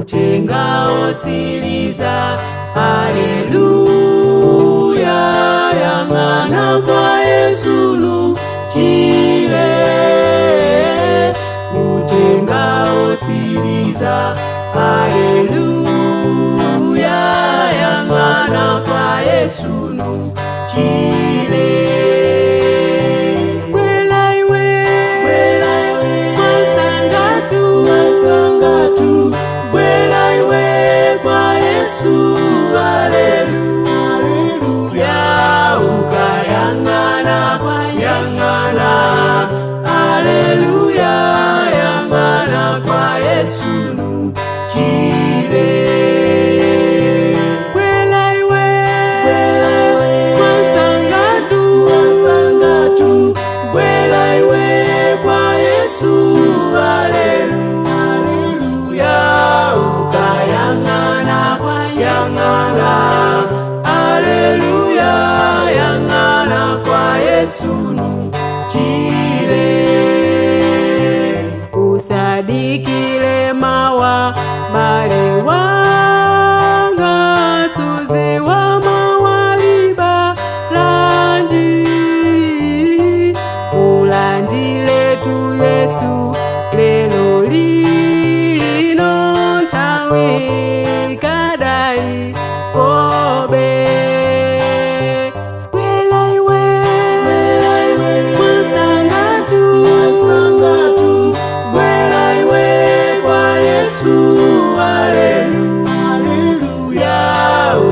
Utenga osiliza, aleluya, yang'ana kwa Yesu nuchile. Utenga osiliza, aleluya, yang'ana kwa Yesu nuchile. Bwela iwe, bwela iwe, mwasangatu, mwasangatu, bwela iwe kwa Yesu, aleluya, ukayang'ana, yang'ana, aleluya, yang'ana kwa Yesu nuchile. Bwela iwe, bwela iwe, mwasangatu, mwasangatu, bwela iwe kwa Yesu, aleluya, ukayang'ana, yang'ana, aleluya, yang'ana kwa Yesu nuchile. Usadikile mawa, bale wanga, suziwa mawaliba lanji, ulandile tu Yesu lelo lino, nthawi kadali kobe. Bwela iwe, bwela iwe, mwasangatu, mwasangatu, bwela iwe kwa Yesu, aleluya,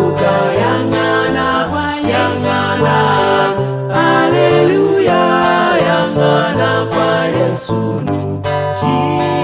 ukayang'ana, yang'ana, aleluya, yang'ana kwa Yesu nuchile.